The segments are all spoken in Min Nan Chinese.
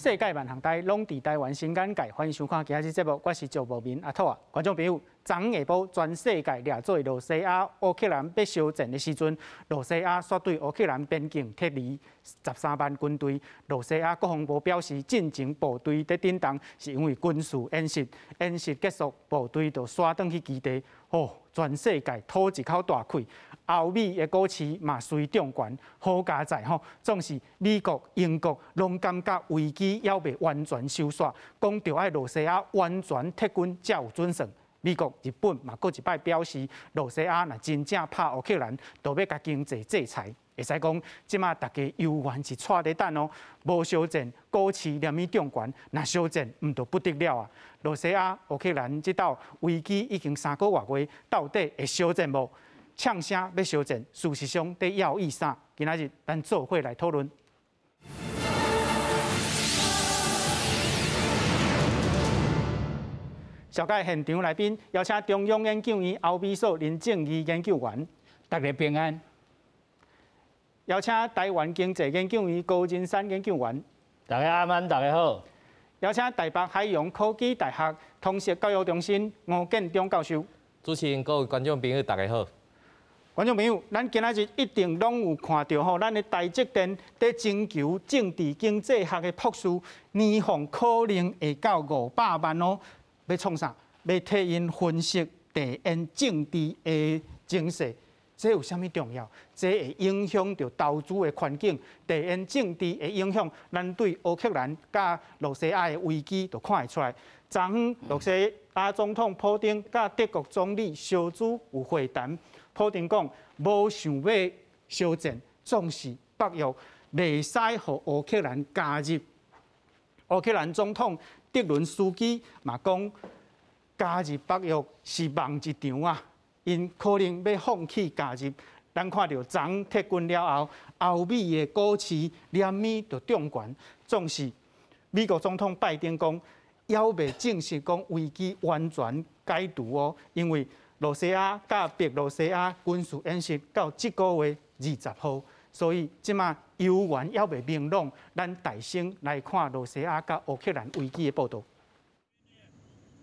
世界萬行台攏佇台灣新眼界，歡迎收看今仔日節目，我是趙博明阿兔啊。觀眾朋友，昨昏下晡全世界掠做羅西亞、烏克蘭欲相戰的時陣，羅西亞煞對烏克蘭邊境撤離13萬軍隊。羅西亞國防部表示，進前部隊佇振動是因為軍事演習，演習結束，部隊就徙轉去基地。哦，全世界吐一口大氣。歐美的股市嘛隨漲懸，好佳哉吼，總是美國、英國攏感覺危機猶未完全收煞，講著愛羅西亞完全撤軍才有準算。美國、日本嘛，閣一擺表示，羅西亞若真正拍烏克蘭，就欲共經濟制裁。會使講，這馬大家猶原是掣佇等哦，無相戰，股市連鞭漲懸；若相戰，毋就不得了啊！羅西亞、烏克蘭這道危機已經3個外月，到底會相戰無？嗆聲欲相戰，事實上佇要意啥？今仔日咱做伙來討論。紹介現場來賓，邀請中央研究院歐美所林正義研究員，大家平安。邀請台灣經濟研究院高仁山研究員，大家晚安，大家好。邀請台北海洋科技大學通識教育中心吳建中教授。主持人、各位觀眾朋友，大家好。觀眾朋友，咱今仔日一定攏有看著吼，咱的台積電佇徵求政治經濟學的博士，年俸可能會到500萬哦。欲創啥？欲替𪜶分析地緣政治的情勢，這有啥物重要？這會影響著投資的環境，地緣政治會影響咱對烏克蘭佮羅西亞的危機，就看會出來。昨昏羅西亞總統普丁佮德國總理蕭茲有會談。普丁講無想欲相戰，總是北約袂使予烏克蘭加入。烏克蘭總統澤倫斯基嘛講，加入北約是夢一場啊，𪜶可能欲放棄加入。咱看著昨昏撤軍了後，歐美的股市連鞭就漲懸，總是美國總統拜登講，猶未正式講危機完全解除哦，因為羅西亞佮白羅西亞軍事演習到這個月20號，所以這馬猶原猶未明朗。咱大先來看羅西亞佮烏克蘭危機的報導。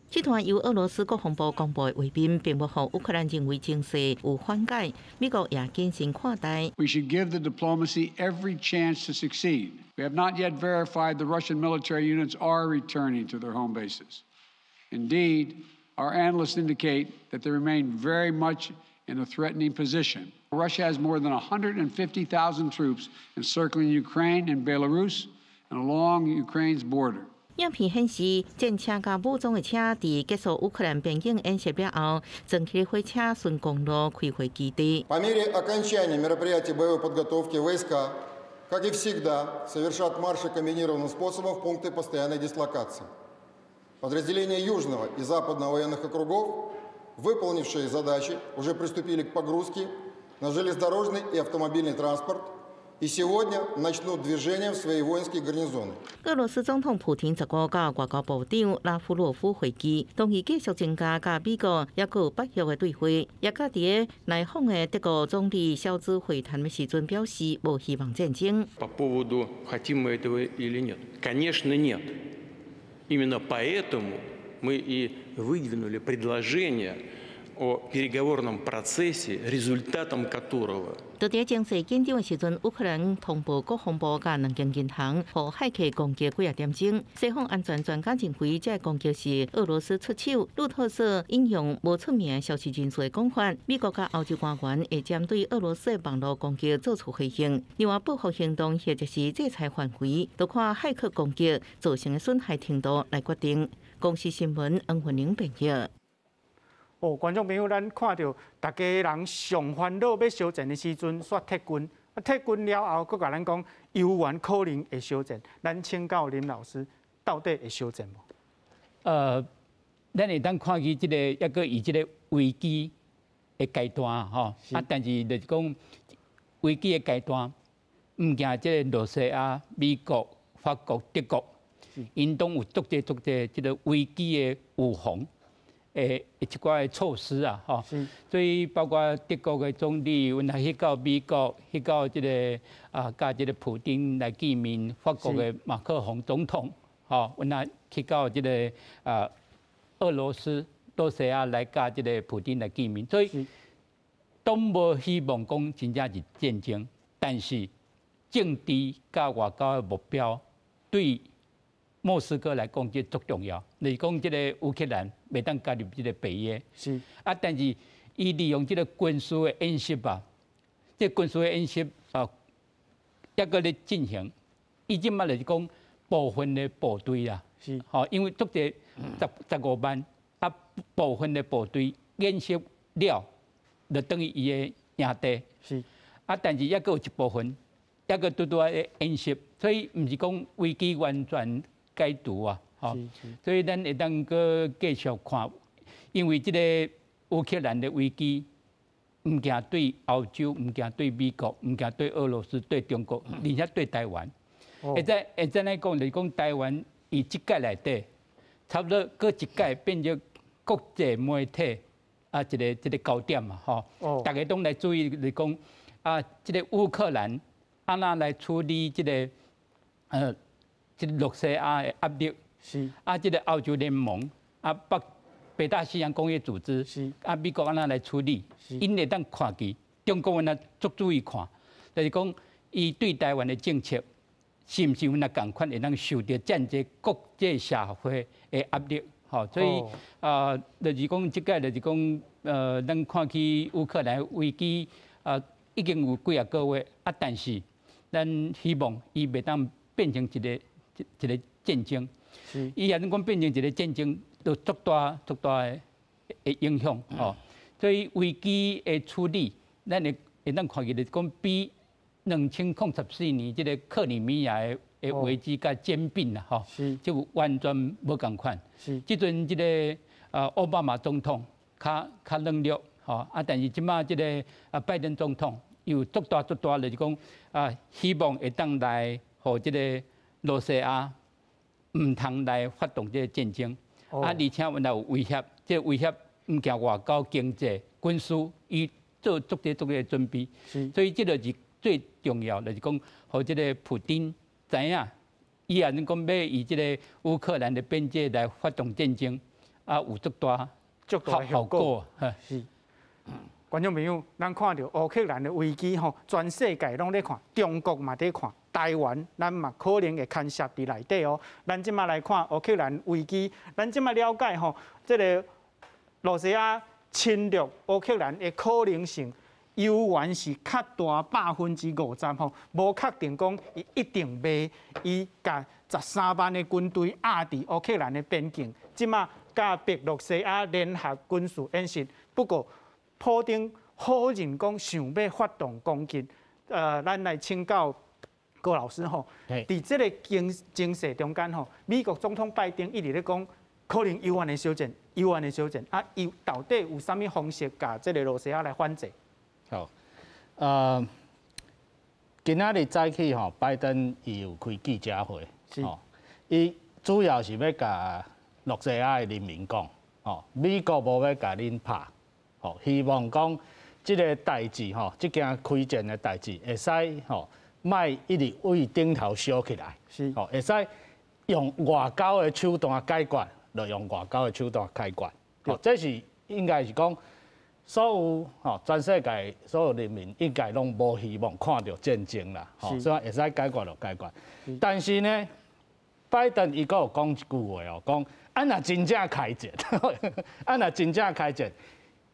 這段由俄羅斯國防部公布的畫面，並無予烏克蘭認為情勢有緩解。美國也謹慎看待。 We should give the diplomacy every chance to succeed. We have not yet verified the Russian military units are returning to their home bases. Indeed, our analysts indicate that they remain very much in a threatening position. Russia has more than 150,000 troops encircling Ukraine and Belarus and along Ukraine's border. 影片顯示，戰車佮武裝的車佇結束烏克蘭邊境演習了後，裝起火車順公路開回基地。 По мере окончания мероприятий боевой подготовки войска, как и всегда, совершат марши комбинированным способом в пункты постоянной дислокации. Подразделения Южного и Западного военных округов, выполнившие задачи, уже приступили к погрузке на железнодорожный и автомобильный транспорт и сегодня начнут движение в свои воинские гарнизоны. 俄羅斯總統普丁15佮外交部長拉夫洛夫會見，同意繼續增加佮美國抑閣北約的對話。也佮佇個來訪的德國總理蕭茲會談的時陣表示，無希望戰爭。 По поводу хотим мы этого или нет? Конечно, нет. Именно поэтому мы и выдвинули предложение о переговорном процессе, результатом которого 就佇情勢緊張的時陣，烏克蘭通報國防部佮兩間銀行予駭客攻擊幾仔點鐘。西方安全專家認為，這个攻擊是俄羅斯出手。路透社引用無出名的消息人士的講法，美國佮歐洲官員會針對俄羅斯的網路攻擊做出回應。另外，報復行動或者是制裁範圍，就看駭客攻擊造成的損害程度來決定。公視新聞黃雲玲編譯。哦，觀眾朋友，咱看著逐家人上煩惱欲相戰的時陣，煞撤軍。啊，撤軍了後，閣共咱講，猶原可能會相戰。咱請教林老師，到底會相戰無？咱會當看見這个，抑閣佇這个危機的階段吼，啊，但是就是講危機的階段，毋驚這个羅西亞、美國、法國、德國，𪜶攏有足濟足濟這个危機的預防。的一寡的措施啊，吼。所以包括德國的總理，阮也去到美國，去到這个啊，佮這个普丁來見面，法國的馬克宏總統，吼，阮也去到這个啊俄羅斯、羅西亞來佮這个普丁來見面，所以攏無希望講真正是戰爭，但是政治佮外交的目標對莫斯科來講，這足重要。就是講，這个烏克蘭袂當加入這个北約。啊，但是伊利用這个軍事的演習吧，這個軍事的演習啊，抑閣咧進行。伊這擺就是講部分的部隊啦。吼，因為足濟15萬啊，部分的部隊演習了，就轉去伊的營地。啊，但是抑閣有一部分，抑閣拄拄仔咧演習，所以毋是講危機完全解除啊，吼，所以咱會當閣繼續看，因為這個烏克蘭的危機，毋驚對歐洲，毋驚對美國，毋驚對俄羅斯、對中國，而且對台灣。會使會使來講，就是講台灣伊這屆內底，差不多閣一屆變做國際媒體啊一個這個焦點嘛，吼。大家攏來注意，就是講啊，這個烏克蘭按怎來處理這个這个羅西亞的壓力，啊，這个歐洲聯盟啊，北大西洋公約組織，啊，美國按怎來處理？𪜶會當看見，中國阮也足注意看，就是講伊對台灣的政策，是毋是阮也仝款會當受著遮濟國際社會的壓力？吼，所以啊，就是講這屆就是講，咱看起烏克蘭危機啊，已經有幾仔個月啊，但是咱希望伊袂當變成一個戰爭。伊若講變成一個戰爭，就足大足大的影響吼。所以危機的處理，咱會會當看見就是講比2014年這个克里米亞的危機佮兼併啦，吼，就完全無仝款。這陣這个啊奧巴馬總統較較軟弱，吼啊，但是這擺這个啊拜登總統有足大足大就是講啊，希望會當來予這个羅西亞毋通來發動這个戰爭，啊，而且阮也有威脅，這个威脅毋驚外交、經濟、軍事，伊做足濟足濟準備。所以這个是最重要，就是講，予這个普丁知影，伊若講欲以這个烏克蘭的邊界來發動戰爭，啊，有足大足大後果。是。觀眾朋友，咱看著烏克蘭的危機吼，全世界攏咧看，中國嘛佇看，台灣咱嘛可能會牽涉佇內底哦。咱這擺來看烏克蘭危機，咱這擺了解吼，這个羅西亞侵略烏克蘭的可能性，猶原是較大50%吼，無確定講伊一定袂伊共13萬的軍隊壓佇烏克蘭的邊境，這擺佮白羅西亞聯合軍事演習。不過，普丁否認講想欲發動攻擊。咱來請教郭老師吼，佇這个情勢中間吼，美國總統拜登一直咧講，可能猶原的小戰，猶原的小戰啊，伊到底有啥物方式共這个羅西亞來反制？好，今仔日早起吼，拜登伊有開記者會，吼，伊主要是欲共羅西亞的人民講，吼，美國無欲共恁拍，吼，希望講這个代誌吼，這件開戰的代誌會使吼，莫一直對頂頭燒起來，吼，會使用外交的手段解決，就用外交的手段解決，吼，這是應該是講。所有吼，全世界所有人民應該攏無希望看著戰爭啦，吼，所以會使解決就解決。但是呢，拜登伊閣有講一句話哦，講啊若真正開戰，啊若真正開戰，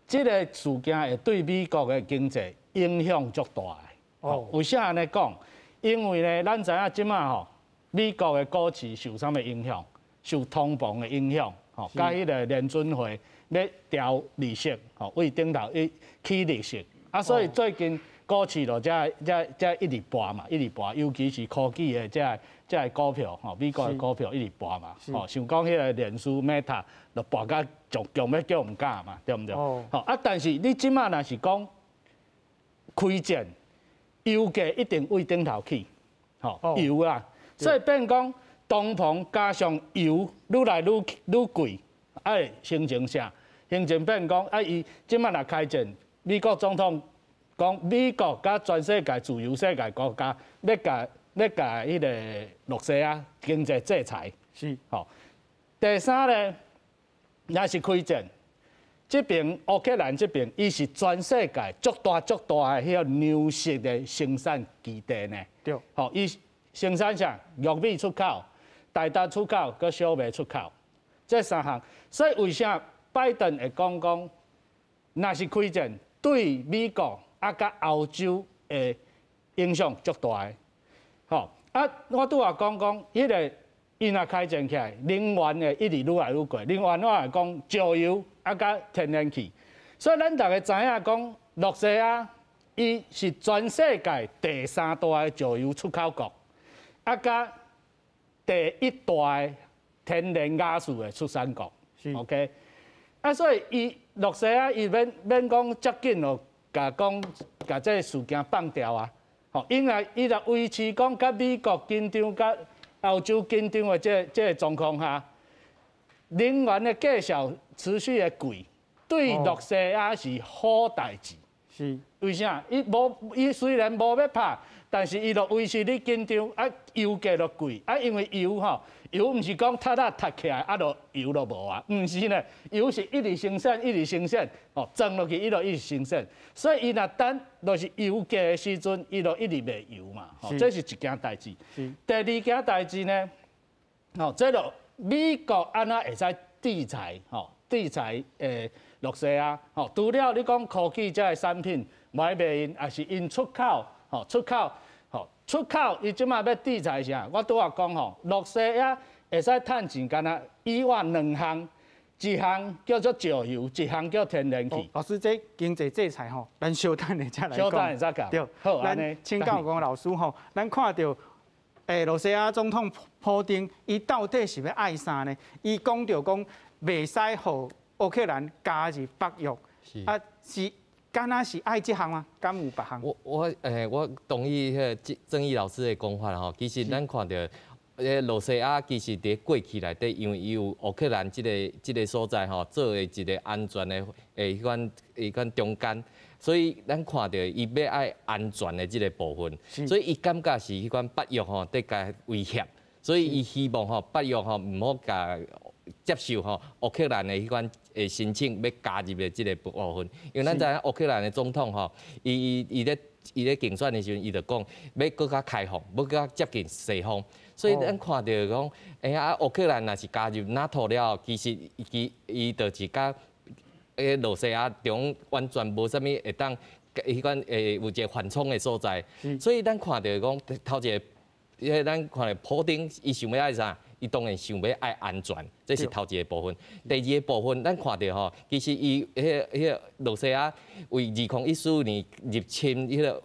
這个事件會對美國的經濟影響足大的。哦，為啥按呢講？因為呢，咱知影這擺吼，美國的股市受啥物影響？受通膨的影響，吼，佮彼个聯準會欲調利息，吼，對頂頭伊起利息，啊，所以最近股市就才才才一直跋嘛，一直跋，尤其是科技的這這个股票，吼，美國的股票一直跋嘛，吼，像講彼个臉書 Meta 就跋甲強強欲叫毋敢嘛，對毋對？吼，啊，但是你這擺若是講開戰，油價一定對頂頭起，吼，油啦，所以變講通膨加上油愈來愈愈貴，啊會形成啥？行政變講啊，伊這擺若開戰，美國總統講美國佮全世界自由世界國家欲共彼个羅西亞經濟制裁。吼。第三咧，若是開戰，這爿烏克蘭這爿，伊是全世界足大足大的彼个糧食的生產基地呢。吼，伊生產啥？玉米出口、大豆出口、閣小麥出口，這三項。所以為啥拜登會講講，若是開戰，對美國啊佮歐洲的影響足大的。吼啊！我拄仔講講，彼个伊若開戰起來，能源會一直愈來愈貴。能源我來講，石油啊佮天然氣。所以咱逐家知影講，羅西亞伊是全世界第三大的石油出口國，啊佮第一大的天然瓦斯的出產國。OK，啊，所以伊羅西亞伊免免講遮緊哦，共講共這个事件放掉啊。吼，因為伊若維持講佮美國緊張、佮歐洲緊張的這個狀況下，能源的價數持續的貴，對羅西亞是好代誌。為啥？伊無伊雖然無欲拍，但是伊就維持你緊張，啊，油價就貴，啊，因為油吼，油毋是講踢啊踢起來，啊，就油就無啊，毋是呢，油是一直生產，一直生產，哦，鑽落去伊就一直生產，所以伊若等就是油價的時陣，伊就一直賣油嘛，吼，這是一件代誌。第二件代誌呢，吼，這就美國按怎會使制裁，吼，制裁羅西亞，吼，除了你講科技這个產品無愛賣𪜶，抑是𪜶出口，吼，出口，吼，出口，伊這擺欲制裁啥？我拄仔講吼，羅西亞會使趁錢，敢若以外兩項，一項叫做石油，一項叫天然氣。老師，這經濟制裁吼，咱小等下才來講。小等下才講。對，好，咱請教吳老師吼，咱看著，羅西亞總統普丁，伊到底是欲愛啥呢？伊講著講，袂使予烏克蘭加入北約，啊是，敢若是愛這項嗎？敢有別項？我同意彼个鄭毅老師的講法吼。其實咱看著，羅西亞其實佇過去內底，因為伊有烏克蘭這個所在吼，做的一個安全的彼款中間，所以咱看著伊欲愛安全的這個部分，所以伊感覺是彼款北約吼佇共威脅，所以伊希望吼北約吼毋好共接受吼烏克蘭的彼款申請欲加入的這個部分，因為咱知影烏克蘭的總統吼，伊咧競選的時陣，伊就講欲閣較開放，欲閣較接近西方，所以咱看著講，欸啊，烏克蘭若是加入 NATO 了後，其實伊就是佮羅西亞中完全無啥物會當彼款會有一個緩衝的所在，所以咱看著講頭一个，彼个咱看著普丁伊想欲愛啥？伊當然想欲愛安全，這是頭一個部分。第二個部分，咱看著吼，其實伊彼個羅西亞為2014年入侵彼個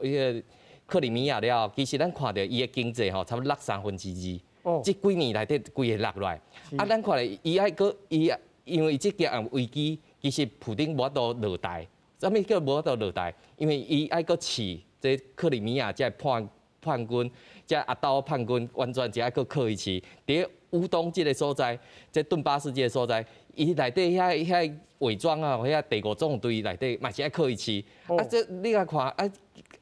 克里米亞了後，其實咱看著伊的經濟吼，差不多落二。這幾年內底規个落落來。啊，咱看著伊愛閣伊，因為這件危機，其實普丁無法度落台。啥物叫無法度落台？因為伊愛閣飼這克里米亞這叛軍，這阿斗叛軍完全是愛閣靠伊飼。佇烏東這个所在，這頓巴斯這个所在，伊內底遐偽裝啊，遐第五縱隊內底嘛是愛靠伊飼。啊，這你共看啊，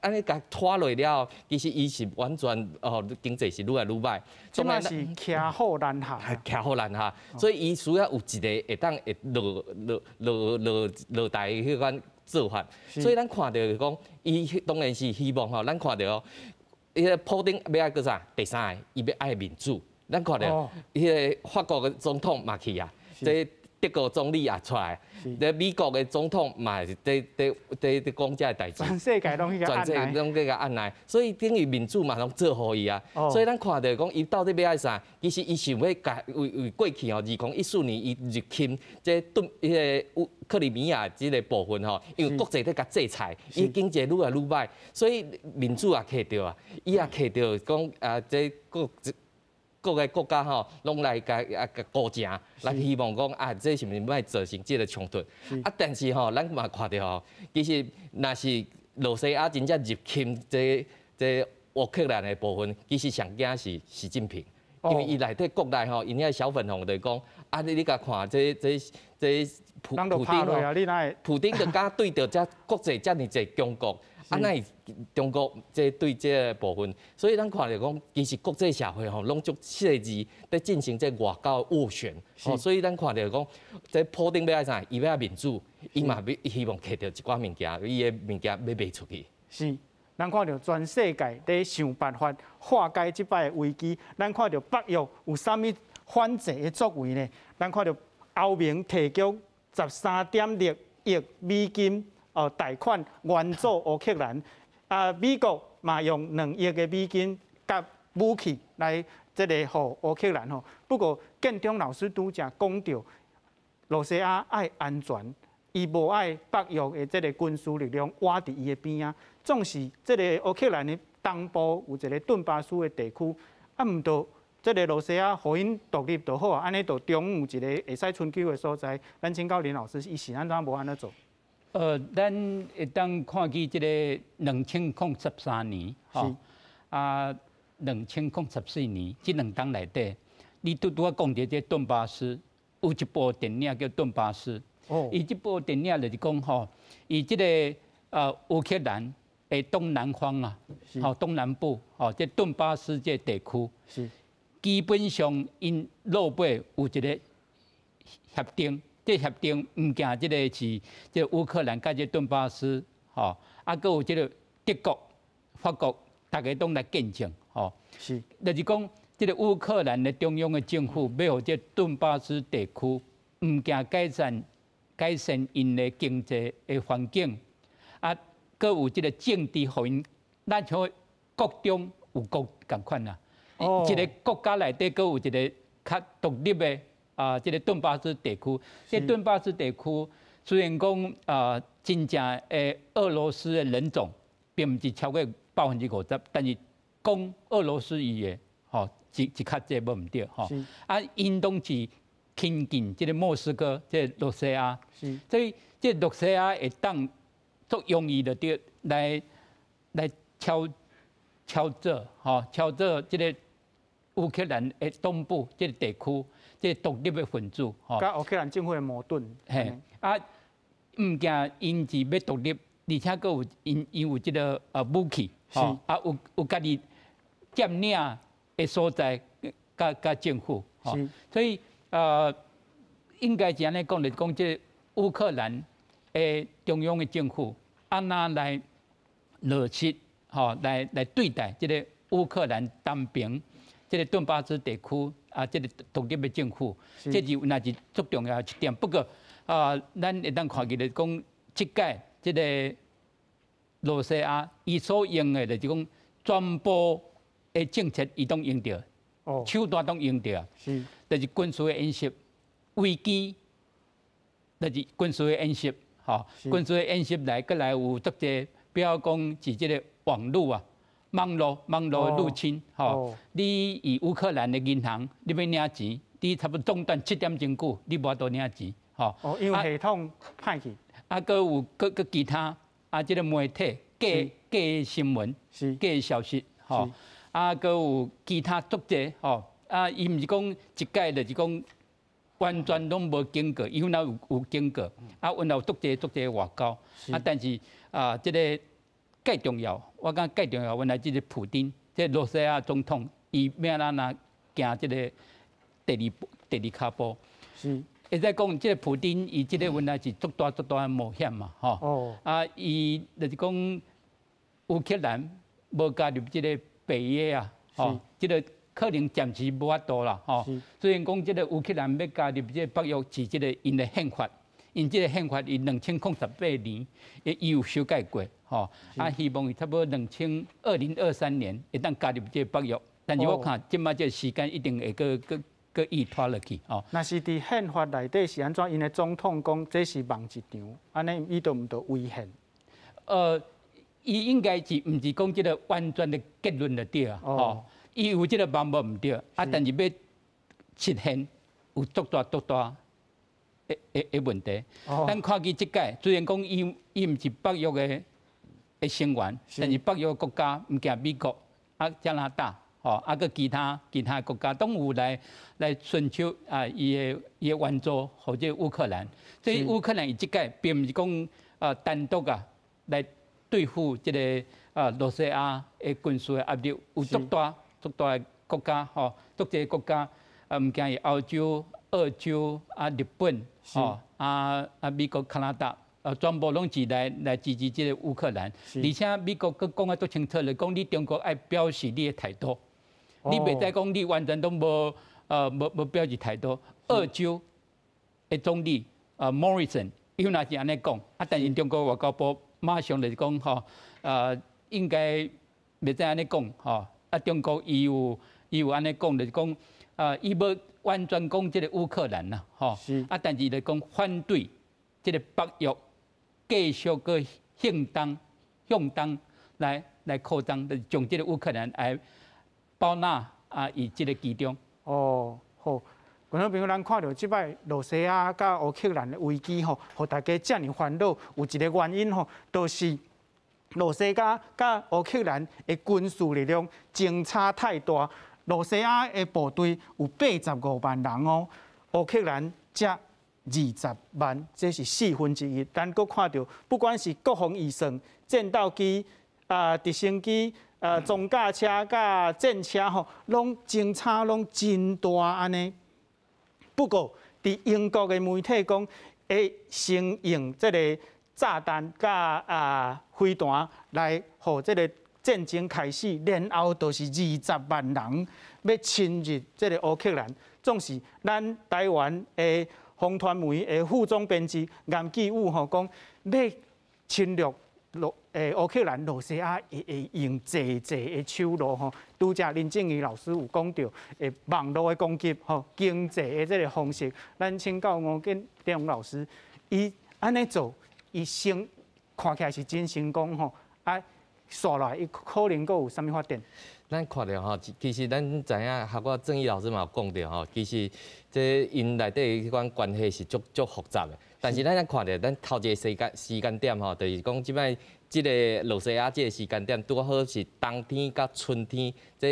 按呢共拖落了後，其實伊是完全哦經濟是愈來愈䆀。這嘛是騎虎難下。騎虎難下，所以伊需要有一个會當會落落落落落台彼款做法。所以咱看著講，伊當然是希望吼，咱看著哦，彼个普丁欲愛閣啥？第三个，伊欲愛民主。咱看著，彼个法國的總統嘛去啊，這德國總理也出來，這美國的總統嘛是佇講這个代誌。全世界攏去共按捺。全世界攏去共按捺，所以等於民主嘛攏祝予伊啊。所以咱看著講，伊到底欲愛啥？其實伊想欲共為為過去吼，2014年伊入侵這頓彼个烏克里米亞這個部分吼，因為國際佇共制裁，伊經濟愈來愈䆀，所以民主也揢著啊，伊也揢著講啊，這各個國家吼，攏來共啊共鼓聲，來希望講啊，這是毋是欲造成這個衝突？啊，但是吼，咱嘛看著吼，其實若是羅西亞真正入侵這烏克蘭的部分，其實上驚是習近平，因為伊內底國內吼，𪜶遐小粉紅就講啊，你共看這普丁哦，普丁就敢對著遮國際遮爾濟強國，啊，哪會中國這對這个部分，所以咱看著講，其實國際社會吼攏足細緻佇進行這外交斡旋，吼，所以咱看著講，這普丁欲愛啥？伊欲愛面子，伊嘛欲希望摕著一寡物件，伊的物件欲賣出去。是，咱看著全世界佇想辦法化解這擺的危機，咱看著北約有啥物反制的作為呢？咱看著歐盟提供13.6億美金哦貸款援助烏克蘭，啊，美國嘛用2億的美金佮武器來這个予烏克蘭吼。不過建中老師拄才講著，露西亞愛安全，伊無愛北約的這个軍事力量倚佇伊的邊仔。總是這个烏克蘭的東部有一个頓巴斯的地區，啊，毋著這个露西亞予𪜶獨立就好啊，按呢就中有一个會使伸手的所在。咱請教林老師，伊是按怎無按呢做？咱會當看見這个2013年，吼，啊，2014年這兩冬內底，你拄拄仔講著這頓巴斯有一部電影叫《頓巴斯》。伊這部電影就是講吼，伊這个烏克蘭的東南方啊，吼東南部，吼這頓巴斯這個地區，基本上𪜶落尾有一个協定，這協定毋驚這个是這烏克蘭佮這頓巴斯，吼，啊，閣有這个德國、法國，逐家攏來見證，吼，就是講這个烏克蘭的中央的政府欲予這頓巴斯地區，毋驚改善𪜶的經濟的環境，啊，閣有這个政治予𪜶，咱像國中有國仝款啦，一个國家內底閣有一个較獨立的啊，這个頓巴斯地區。這頓巴斯地區雖然講啊，真正的俄羅斯的人種並毋是超過50%，但是講俄羅斯語的吼，是較濟無毋對吼。啊，𪜶攏是親近這个莫斯科，這个露西亞，所以這個露西亞會當足容易就對來敲詐吼，敲詐這个烏克蘭的東部這个地區，這个獨立的分子吼。佮烏克蘭政府的矛盾。嘿，啊，毋驚𪜶是欲獨立，而且閣有𪜶有這个武器，吼，啊有家己佔領的所在，佮政府，吼，所以。應該是按呢講，就是講這烏克蘭的中央的政府按怎來落實，吼，來對待這个烏克蘭東邊這个頓巴斯地區啊，這个獨立的政府，這是若是足重要的一點。不過啊，咱會當看見就是講，這屆這个露西亞伊所用的就是講全部的政策，伊攏用著，手段攏用著，就是軍事的演習，危機，就是軍事的演習，吼，軍事的演習來，閣來有足濟，比如講是這个網路啊，網路入侵，吼，你以烏克蘭的銀行，你欲領錢，你差不多中斷7點鐘久，你無法度領錢，吼。哦，因為系統歹去。啊，閣有閣其他，啊，這个媒體假假新聞，假消息，吼，啊，閣有其他足濟，吼。啊，伊毋是講一擺就是講完全攏無警告，伊原來有警告，啊，原來有足濟足濟外交，啊，但是啊，這个蓋重要，我感覺蓋重要，原來這个普丁，這個露西亞總統，伊欲按怎行這个第二跤步。會使講，這个普丁伊這个原來是足大足大的冒險嘛，吼。啊，伊就是講烏克蘭無加入這个北約啊，吼，這个可能暫時無法度啦，吼。雖然講這个烏克蘭欲加入這个北約是這個𪜶的憲法，𪜶這个憲法伊2018年伊有修改過，吼。啊，希望伊差不多2023年會當加入這个北約，但是我看這擺這个時間一定會閣閣拖落去，吼。若是佇憲法內底是按怎？𪜶的總統講這是夢一場，按呢伊就毋著違憲。伊應該是毋是講這个完全的結論就對啊，吼。伊有這个夢無毋對，啊，但是欲實現有足大足大的問題。咱看見這擺，雖然講伊毋是北約的成員，但是北約國家毋驚美國啊、加拿大吼，啊，閣其他國家攏有來伸手啊，伊的援助予這烏克蘭。所以烏克蘭伊這擺並毋是講啊單獨啊來對付這個啊羅西亞的軍事的壓力，有足大足大的國家吼，足濟國家啊，毋驚是歐洲、澳洲啊、日本吼啊美國、加拿大。全部攏是來支持這個烏克蘭，而且美國閣講得足清楚咧，講你中國愛表示你的態度，你袂使講你完全攏無表示態度。澳洲的總理莫里森，伊若是按呢講，啊，但是中國外交部馬上就是講吼，應該袂使按呢講吼，啊，中國伊有按呢講，就是講，伊無完全講這個烏克蘭啦，吼，啊，但是就講反對這個北約繼續閣向東向東來擴張，就是將這個烏克蘭來包納啊，佇這個其中。哦，好，觀眾朋友，咱看著這擺羅西亞佮烏克蘭的危機吼，予大家遮爾煩惱，有一個原因吼，就是羅西亞佮烏克蘭的軍事力量相差太大。羅西亞的部隊有85萬人哦，烏克蘭才20萬，這是1/4。咱閣看著，不管是國防預算、戰鬥機、啊直升機、裝甲車佮戰車吼，攏相差攏真大按呢。不過，佇英國的媒體講，會先用這個炸彈佮啊飛彈來予這個戰爭開始，然後就是20萬人欲侵入這個烏克蘭。總是咱台灣的風傳媒的副總編輯顏繼武吼講，欲侵略烏克蘭，羅西亞會用濟濟的手路吼。拄才林正義老師有講著，網路的攻擊吼，經濟的這個方式，咱請教吳建中老師，伊按呢做，伊成看起來是真成功吼，啊，紲落來伊可能閣有啥物發展？咱看著吼，其實咱知影，學我正義老師嘛有講著吼，其實這𪜶內底彼款關係是足足複雜的。但是咱咱看著，咱頭一個時間點吼，就是講這擺這個羅西亞這個時間點，拄好是冬天佮春天，這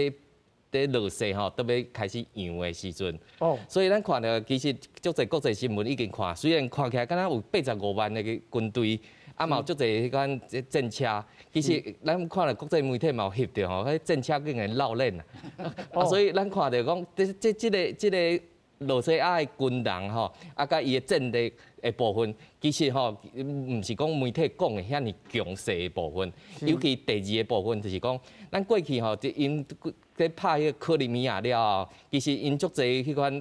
佇落雪吼，都欲開始揚的時陣。哦。所以咱看著，其實足濟國際新聞已經看，雖然看起來敢若有85萬的軍隊。啊，嘛有足濟彼款戰車，其實咱看著國際媒體嘛有翕著吼，彼戰車竟然落鏈啊！所以咱看著講，這個羅西亞的軍人吼，啊，佮伊的戰力的部分，其實吼，毋是講媒體講的遐爾強勢的部分。尤其第二個部分就是講，咱過去吼，𪜶咧拍彼個克里米亞了後，其實𪜶足濟彼款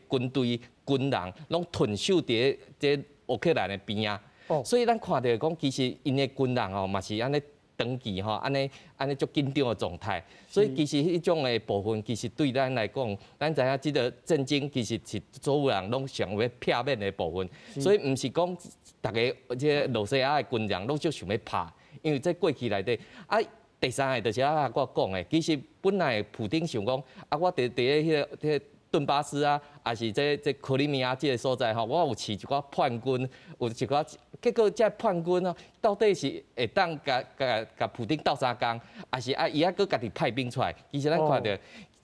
軍隊軍人，攏屯守佇這烏克蘭的邊仔。所以咱看著講，其實𪜶的軍人吼嘛是按呢長期吼，按呢按呢足緊張的狀態。所以其實彼種的部分，其實對咱來講，咱知影這個戰爭其實是所有人攏想欲避免的部分。所以毋是講逐个這個羅西亞的軍人攏足想欲拍，因為這過去內底啊。第三個就是啊，我講的，其實本來普丁想講啊，我佇咧彼個頓巴斯啊，抑是這克里米亞這個所在吼，我有飼一寡叛軍，有一寡，結果這叛軍哦，到底是會當共共共普丁鬥相共，抑是啊伊猶閣家己派兵出來？其實咱看著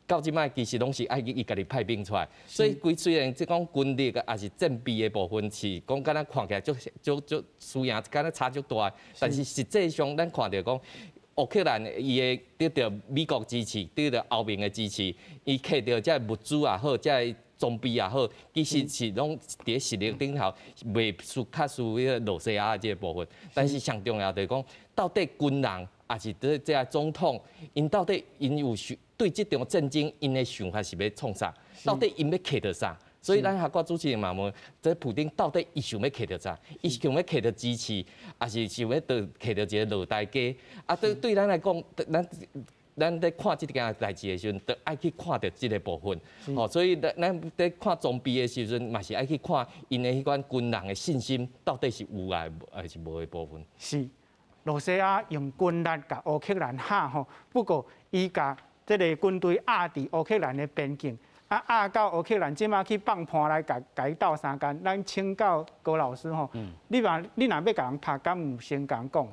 到這擺，其實攏是愛伊家己派兵出來。所以規雖然這講軍力抑是戰備的部分是講敢若看起來足足足輸贏敢若差足大，但是實際上咱看著講，烏克蘭伊會得著美國支持，得著歐盟的支持，伊摕著這物資也好，這裝備也好，其實是攏佇實力頂頭袂輸較輸彼個羅西亞的這個部分。但是上重要就是講，到底軍人抑是這這總統，𪜶到底𪜶有想對這場戰爭，𪜶的想法是欲創啥？到底𪜶欲揢著啥？所以咱學我主持人嘛問，這普丁到底伊想欲揢著啥？伊想欲揢著支持，抑是想欲著揢著一個落台階？啊，對對咱來講，咱佇看這件代誌的時陣，著愛去看著這個部分。吼，所以咱咱佇看裝備的時陣，嘛是愛去看𪜶的彼款軍人的信心到底是有抑還是無的部分。是，羅西亞用軍力共烏克蘭嚇吼，不過伊共這個軍隊壓佇烏克蘭的邊境。啊，壓到烏克蘭這馬去放伴來共共伊鬥相共，咱請教高老師吼，你若欲共人拍，敢有先共人講？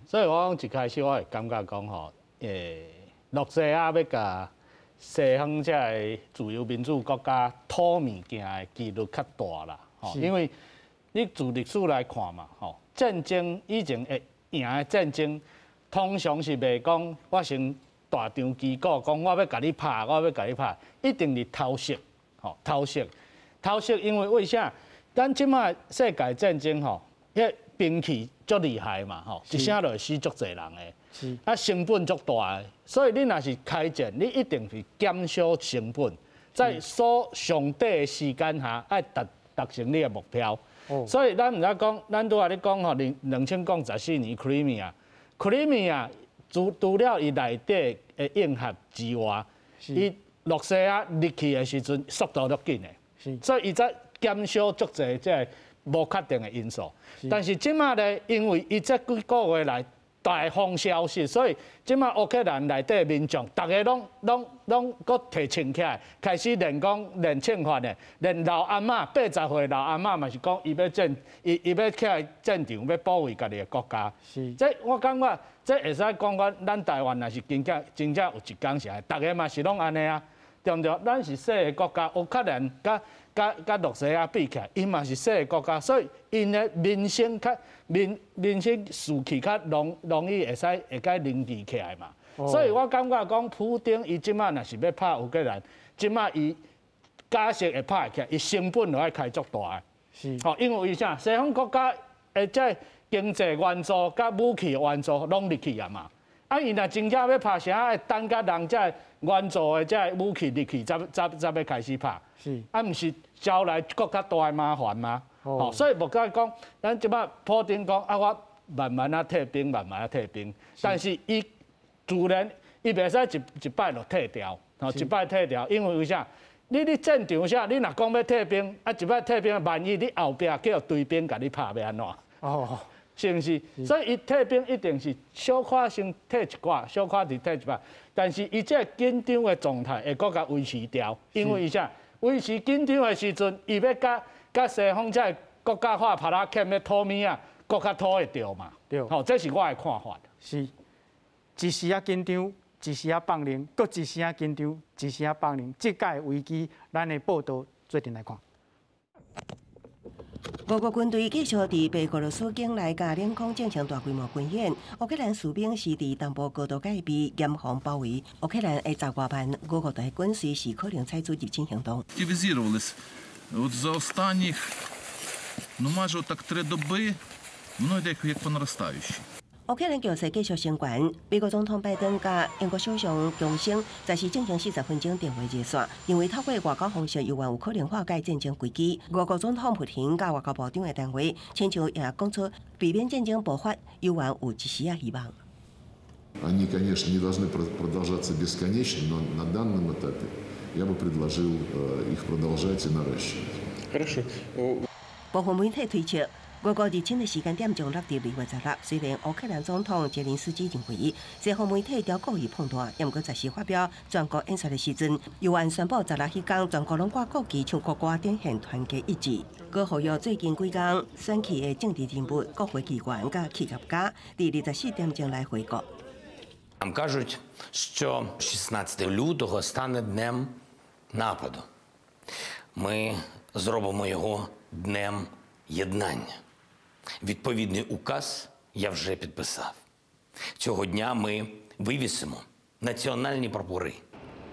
所以我講一開始我會感覺講吼，羅西亞欲共西方這个自由民主國家討物件的幾率較大啦，吼，因為你自歷史來看嘛，吼，戰爭以前會贏的戰爭，通常是袂講我先大張旗鼓講我欲共你拍，我欲共你拍，一定是偷襲，吼，偷襲，偷襲，因為為啥？咱這擺世界戰爭吼，彼兵器足厲害嘛，吼，一聲就會死足濟人的。啊，成本足大的，所以你若是開戰，你一定是減少成本，在所上短的時間下，愛達達成你的目標。所以咱毋知講，咱拄仔咧講吼，2014年 Crimea，Crimea 除了伊內底的硬核之外，伊羅西亞入去的時陣速度足緊的，所以伊才減少足濟這个無確定的因素。但是這擺咧，因為伊這幾個月來大風消息，所以這擺烏克蘭內底民眾，逐个攏攏攏閣提槍起來，開始練講練槍法的，連老阿嬤80歲老阿嬤嘛是講，伊欲戰，伊伊欲起來戰場，欲保衛家己的國家。這我感覺，這會使講講，咱台灣若是真正真正有一天是按呢，逐个嘛是攏按呢啊，對毋對？咱是細个國家，烏克蘭佮佮佮羅西亞比起來，𪜶嘛是細个國家，所以𪜶的民生較民民生士氣較容容易會使會共凝聚起來嘛。所以我感覺講，普丁伊這擺若是欲拍烏克蘭，這擺伊假設會拍會起來，伊成本就愛開足大的。吼，因為為啥？西方國家的這經濟援助佮武器援助攏入去啊嘛。啊，伊若真正欲拍啥，愛等佮人這援助的這武器入去，才才才欲開始拍。啊，毋是招來閣較大的麻煩嗎？哦，所以無該講，咱這擺普丁講啊，我慢慢仔退兵，慢慢仔退兵。但是伊自然伊袂使一一擺就退掉，吼，一擺退掉，因為為啥？你佇戰場上，你若講欲退兵，啊，一擺退兵，萬一你後壁叫追兵共你拍，欲按怎？哦，是毋是？所以伊退兵一定是小可先退一寡，小可佇退一擺。但是伊這个緊張的狀態會閣共維持牢，因為啥？維持緊張的時陣，伊欲佮佮西方這个國家化拍拉欠欲討物仔，閣較討會著嘛。對，吼，這是我的看法。是，一時仔緊張，一時仔放冷，閣一時仔緊張，一時仔放冷。這擺危機，咱的報道做陣來看。俄國軍隊繼續佇白俄羅斯境內佮領空進行大規模軍演。烏克蘭士兵是佇東部高度戒備，嚴防包圍。烏克蘭的十外萬俄國大軍隨時可能採取入侵行動。 Активізувались. От за останніх, ну майже отак 3 доби, воно йде як по наростаючій. 烏克蘭局勢繼續升懸，美國總統拜登佮英國首相強生在時進行40分鐘電話熱線，認為透過外交方式猶原有可能化解戰爭危機。俄國總統普廷佮外交部長的談話，親像也講出避免戰爭爆發，猶原有一絲仔希望。 Они, конечно, не должны продолжаться бесконечно, но на данном этапе я бы предложил их продолжать и наращивать. Хорошо. 部分媒體推測，俄國入侵的時間點將落佇2月16。雖然烏克蘭總統澤連斯基認為西方媒體刁故意膨大，毋過十四發表全國演說的時陣，猶原宣布十六彼工全國攏掛國旗、唱國歌，展現團結一致。閣呼籲最近幾工選去的政治人物、國會議員佮企業家，佇24點鐘來回國。 Нам кажуть, що 16 лютого стане днем нападу. Ми зробимо його днем єднання. Відповідний указ я вже підписав. Цього дня ми вивісимо національні прапори.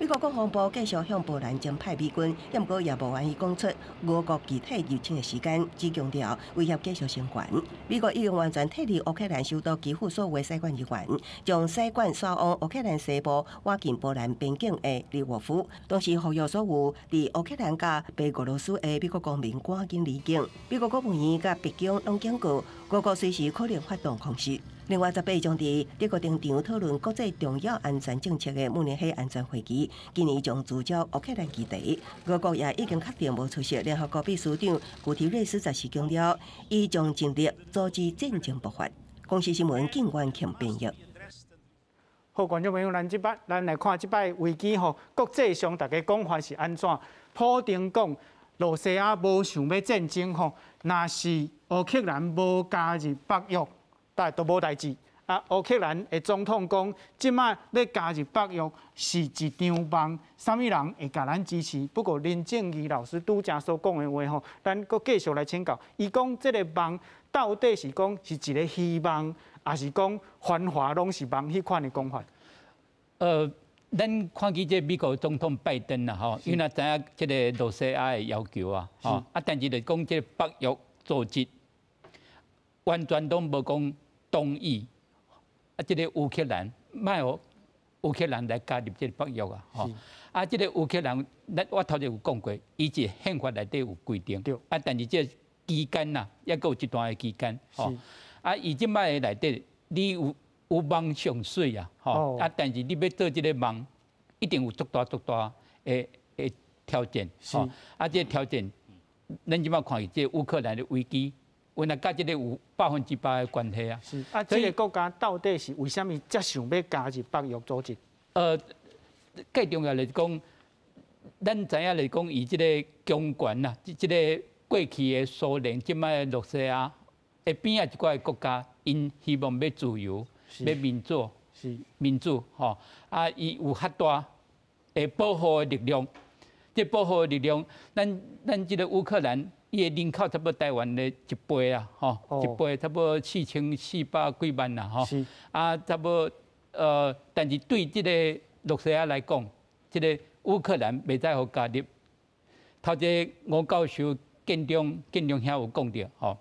美國國防部繼續向波蘭徵派美軍，毋過也無願意講出俄國具體入侵的時間，只強調威脅繼續升懸。美國已經完全撤離烏克蘭首都基輔所有使館人員，將使館徙往烏克蘭西部倚近波蘭邊境的利沃夫。同時呼籲所有佇烏克蘭佮白俄羅斯的美國公民趕緊離境。美國國務院佮白宮攏警告，俄國隨時可能發動空襲。另外，18將佇德國登場討論國際重要安全政策的慕尼黑安全會議，今年將聚焦烏克蘭議題。俄國也已經確定無出席。聯合國秘書長古提瑞斯十四強調，伊將盡力阻止戰爭爆發。公視新聞靳元慶編譯。好，觀眾朋友，咱這擺咱來看這擺危機吼，國際上大家講法是按怎？普丁講，羅西亞無想欲戰爭吼，若是烏克蘭無加入北約，但都無代誌。啊，烏克蘭的總統講，這擺欲加入北約是一場夢，啥物人會共咱支持？不過林正義老師拄才所講的話吼，咱閣繼續來請教。伊講這個夢到底是講是一個希望，抑是講繁華攏是夢彼款的講法？咱看見這美國總統拜登啦，吼，伊若知影這個露西亞的要求啊，吼，啊，但是就講這個北約組織完全攏無講同意。啊，這個烏克蘭莫予烏克蘭來加入這個北約啊，吼！啊，這個烏克蘭，咱我頭前有講過，伊是憲法內底有規定，啊，但是這個期間呐，猶閣有一段的期間，吼！啊，伊這擺的內底，你有夢上媠啊，吼！啊，但是你欲做這個夢，一定有足大足大的挑戰，吼！啊，這個挑戰，咱這擺看這個烏克蘭的危機。原來佮這個有100%的關係啊！是啊，這個國家到底是為啥物遮想欲加入北約組織？最重要就是講，咱知影就是講，伊這個強權啊，這個過去的蘇聯，這擺的露西亞的邊仔一寡國家，𪜶希望欲自由，欲民主，民主吼啊，伊有較大的保護的力量，這保護的力量，咱這個烏克蘭。伊的人口差不多台灣的一倍啊，吼，一倍差不多4400幾萬啦，吼。啊，差不多但是對這個露西亞來講，這個烏克蘭袂使予加入。頭一個吳教授建中建中兄有講著，吼，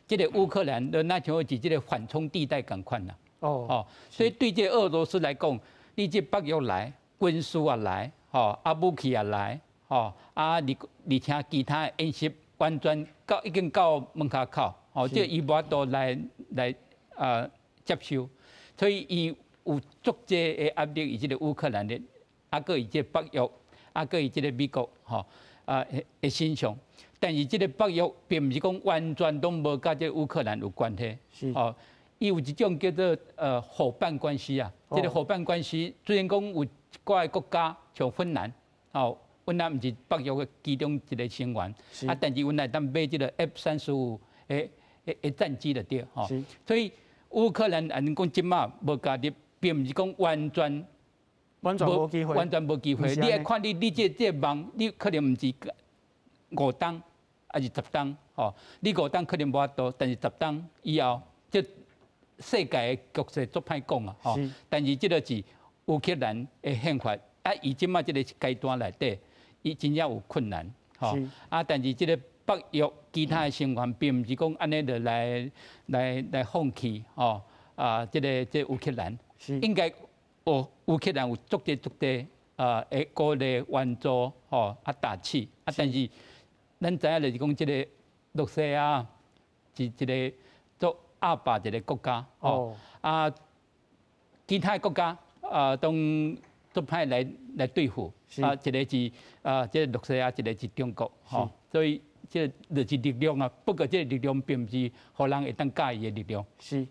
這個烏克蘭就若像是這個緩衝地帶仝款啦。哦。所以對這個俄羅斯來講，你這北約來，軍事也來，吼，啊武器也來。吼啊！而且其他演習完全到已經到門跤口，吼，這伊無法度來接受，所以伊有足濟的壓力，伊這個烏克蘭的，啊，閣伊這個北約，啊，閣伊這個美國，吼啊的身上。但是這個北約並毋是講完全攏無佮這個烏克蘭有關係，吼，伊有一種叫做夥伴關係啊。這個夥伴關係雖然講有一寡國家像芬蘭，吼。阮也毋是北約的其中一個成員，啊，但是阮會當買這個 F-35的戰機就對，吼。所以烏克蘭按講這馬無加入，並毋是講完全完全無機會，完全無機會。你愛看你這夢，你可能毋是五冬，抑是十冬，吼。你五冬可能無法度，但是十冬以後，這世界的局勢足歹講啊，吼。但是這個是烏克蘭的憲法，啊，伊這馬這個階段內底。伊真正有困難，吼啊！但是這個北約其他的成員並毋是講按呢就來放棄，吼啊！這個這烏克蘭應該有烏克蘭有足濟足濟啊，會鼓勵援助，吼啊打氣啊！但是咱知影就是講這個露西亞是一個足鴨霸一個國家，吼啊，其他的國家啊都足歹來對付，啊，一個是啊，這個露西亞，一個是中國，吼，所以這就是力量啊。不過這個力量並毋是予人會當佮意的力量。是，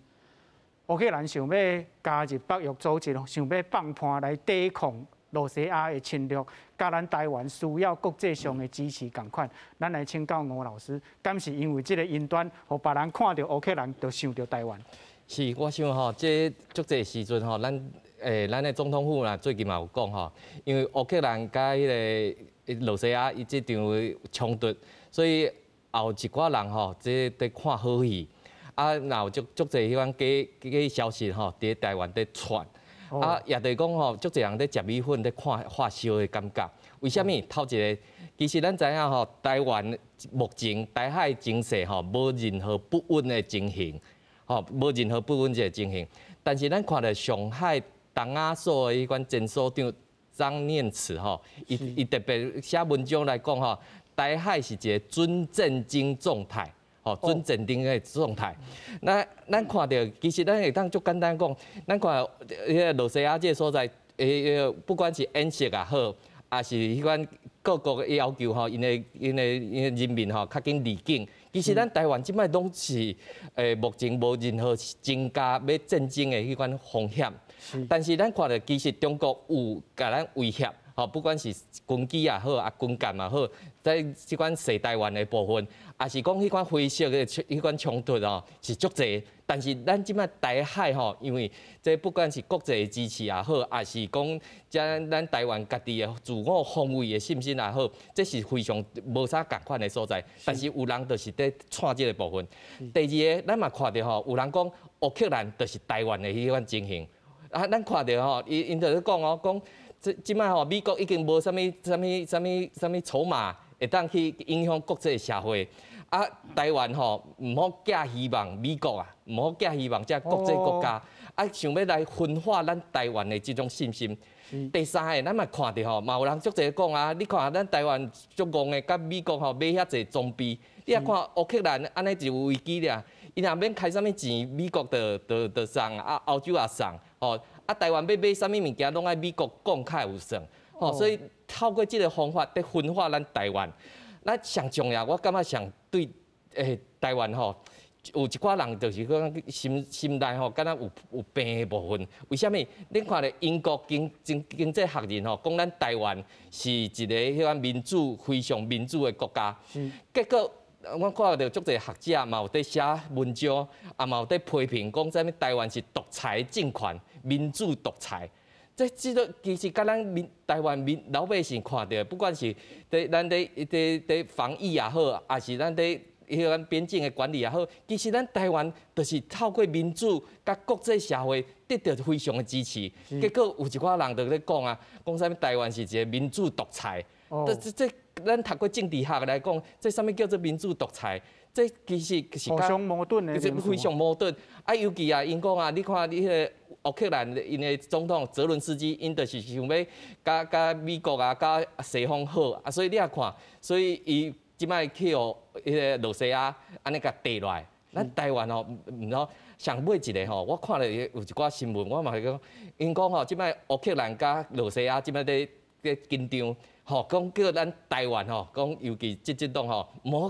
烏克蘭想欲加入北約組織，想欲放伴來抵抗露西亞的侵略，佮咱台灣需要國際上的支持仝款。咱來請教吳老師，敢是因為這個因端，予別人看著烏克蘭就想著台灣？是，我想吼，這足濟時陣吼，咱的總統府啦，最近嘛有講吼，因為烏克蘭佮彼個露西亞伊這場衝突，所以也有一寡人吼，這佇看好戲，啊，若有足足濟彼款假假消息吼，佇台灣佇傳，啊，也就是講吼，足濟人佇食米粉佇看發燒的感覺。為啥物？頭一個，其實咱知影吼，台灣目前台海情勢吼，無任何不穩的情形，吼，無任何不穩的情形。但是咱看著上海東亞所的彼款前所長張念慈吼，伊特別寫文章來講吼，台海是一個準戰爭狀態，吼，準戰爭的狀態。那咱看著，其實咱會當足簡單講，咱看彼個露西亞這個所在，不管是演習也好，抑是彼款各國的要求吼，𪜶的人民吼較緊離境。其實咱台灣這擺攏是目前無任何增加欲戰爭的彼款風險。但是咱看著，其實中國有共咱威脅，吼，不管是軍機也好，啊軍艦也好，在這款踅台灣的部分，也是講彼款灰色的彼款衝突哦，是足濟。但是咱這擺台海吼，因為這不管是國際的支持也好，也是講這咱台灣家己的自我防衛的信心也好，這是非常無啥仝款的所在。但是有人就是佇串這個部分。第二个，咱嘛看著吼，有人講烏克蘭就是台灣的彼款情形。啊，咱看著吼，𪜶就咧講哦，講這這擺吼，美國已經無啥物啥物啥物啥物籌碼會當去影響國際社會。啊，台灣吼毋好寄希望美國啊，毋好寄希望這國際國家，啊，想欲來分化咱台灣的這種信心。第三个，咱嘛看著吼，嘛有人足濟講啊，你看咱台灣足戇的，佮美國吼買遐濟裝備，你若看烏克蘭按呢一危機爾，伊若免開啥物錢，美國就送，啊，歐洲也送，吼，啊，台灣欲買啥物物件，攏愛美國講較有算，吼，所以透過這个方法佇分化咱台灣。咱上重要，我感覺上對台灣吼，有一寡人就是講心心內吼，敢若有病的部分。為啥物？恁看咧，英國經濟學人吼，講咱台灣是一个彼款民主非常民主的國家。結果我看著足濟學者嘛有佇寫文章，也嘛有佇批評講啥物台灣是獨裁政權、民主獨裁。這個其實佮咱民台灣民老百姓看著，不管是佇咱佇防疫也好，抑是咱佇彼款邊境的管理也好，其實咱台灣就是透過民主佮國際社會得著非常的支持。結果有一寡人就咧講啊，講啥物台灣是一个民主獨裁。這咱讀過政治學來講，這啥物叫做民主獨裁？這其實是互相矛盾的，非常矛盾。啊，尤其啊，𪜶講啊，你看你彼个烏克蘭𪜶的總統澤倫斯基，𪜶就是想欲佮美國啊、佮西方好啊，所以你也看，所以伊這擺去予彼个露西亞按呢共綴落來。咱台灣吼，毋知上尾一个吼，我看著有一寡新聞，我嘛是講，𪜶講吼，這擺烏克蘭佮露西亞這擺佇緊張，吼，講叫咱台灣吼，講尤其執政黨吼，毋好